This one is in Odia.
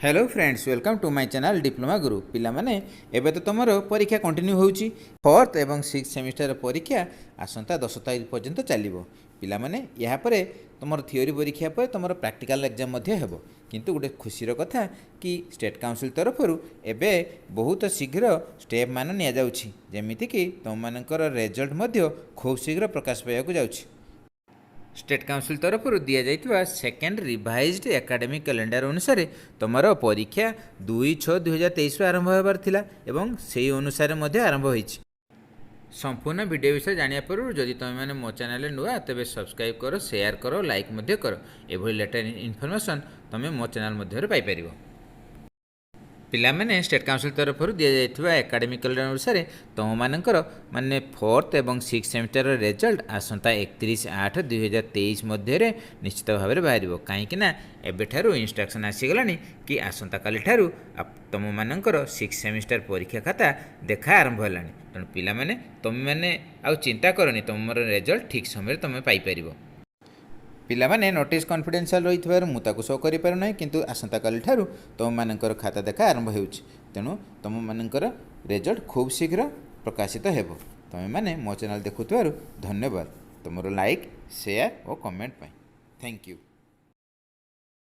Hello friends, welcome to my channel Diploma Guru. ପିଲାମାନେ, ଏବେ ତ ତୁମର ପରୀକ୍ଷା କଣ୍ଟିନ୍ୟୁ ହେଉଛି। ଫୋର୍ଥ ଏବଂ ସିକ୍ସ ସେମିଷ୍ଟାର ପରୀକ୍ଷା ଆସନ୍ତା 10 ତାରିଖ ପର୍ଯ୍ୟନ୍ତ ଚାଲିବ। ପିଲାମାନେ, ଏହାପରେ ତୁମର ଥିଓରି ପରୀକ୍ଷା ପରେ ତୁମର ପ୍ରାକ୍ଟିକାଲ ଏକ୍ଜାମ୍ ମଧ୍ୟ ହେବ। କିନ୍ତୁ ଗୋଟେ ଖୁସିର କଥା କି ଷ୍ଟେଟ୍ କାଉନସିଲ୍ ତରଫରୁ ଏବେ ବହୁତ ଶୀଘ୍ର ଷ୍ଟେପ୍ ମାନ ନିଆଯାଉଛି, ଯେମିତିକି ତୁମମାନଙ୍କର ରେଜଲ୍ଟ ମଧ୍ୟ ଖୁବ୍ ଶୀଘ୍ର ପ୍ରକାଶ ପାଇବାକୁ ଯାଉଛି। ଷ୍ଟେଟ୍ କାଉନସିଲ୍ ତରଫରୁ ଦିଆଯାଇଥିବା ସେକେଣ୍ଡ ରିଭାଇଜ୍ଡ ଏକାଡେମିକ୍ କ୍ୟାଲେଣ୍ଡର ଅନୁସାରେ ତୁମର ପରୀକ୍ଷା 2/6/2023ରୁ ଆରମ୍ଭ ହେବାର ଥିଲା ଏବଂ ସେହି ଅନୁସାରେ ମଧ୍ୟ ଆରମ୍ଭ ହୋଇଛି। ସମ୍ପୂର୍ଣ୍ଣ ଭିଡ଼ିଓ ବିଷୟରେ ଜାଣିବା ପୂର୍ବରୁ ଯଦି ତୁମେମାନେ ମୋ ଚ୍ୟାନେଲରେ ନୂଆ, ତେବେ ସବସ୍କ୍ରାଇବ୍ କର, ସେୟାର କର, ଲାଇକ୍ ମଧ୍ୟ କର। ଏଭଳି ଲେଟେଷ୍ଟ ଇନଫର୍ମେସନ୍ ତୁମେ ମୋ ଚ୍ୟାନେଲ ମଧ୍ୟରେ ପାଇପାରିବ। ପିଲାମାନେ, ଷ୍ଟେଟ୍ କାଉନସିଲ୍ ତରଫରୁ ଦିଆଯାଇଥିବା ଏକାଡେମିକ୍ କ୍ୟାଲେଣ୍ଡର ଅନୁସାରେ ତୁମମାନଙ୍କର ମାନେ ଫୋର୍ଥ ଏବଂ ସିକ୍ସ ସେମିଷ୍ଟରର ରେଜଲ୍ଟ ଆସନ୍ତା 31/8/2023 ମଧ୍ୟରେ ନିଶ୍ଚିତ ଭାବରେ ବାହାରିବ। କାହିଁକି ନା ଏବେଠାରୁ ଇନଷ୍ଟ୍ରକ୍ସନ୍ ଆସିଗଲାଣି କି ଆସନ୍ତାକାଲିଠାରୁ ତୁମମାନଙ୍କର ସିକ୍ସ ସେମିଷ୍ଟର ପରୀକ୍ଷା ଖାତା ଦେଖା ଆରମ୍ଭ ହେଲାଣି। ତେଣୁ ପିଲାମାନେ, ତୁମେମାନେ ଆଉ ଚିନ୍ତା କରନି, ତୁମର ରେଜଲ୍ଟ ଠିକ୍ ସମୟରେ ତୁମେ ପାଇପାରିବ। ପିଲାମାନେ, ନୋଟିସ୍ କନଫିଡେନ୍ସିଆଲ୍ ରହିଥିବାରୁ ମୁଁ ତାକୁ ଶୋ କରିପାରୁନାହିଁ, କିନ୍ତୁ ଆସନ୍ତାକାଲିଠାରୁ ତୁମମାନଙ୍କର ଖାତା ଦେଖା ଆରମ୍ଭ ହେଉଛି। ତେଣୁ ତୁମମାନଙ୍କର ରେଜଲ୍ଟ ଖୁବ୍ ଶୀଘ୍ର ପ୍ରକାଶିତ ହେବ। ତୁମେମାନେ ମୋ ଚ୍ୟାନେଲ୍ ଦେଖୁଥିବାରୁ ଧନ୍ୟବାଦ, ତୁମର ଲାଇକ୍, ସେୟାର ଓ କମେଣ୍ଟ ପାଇଁ। Thank you.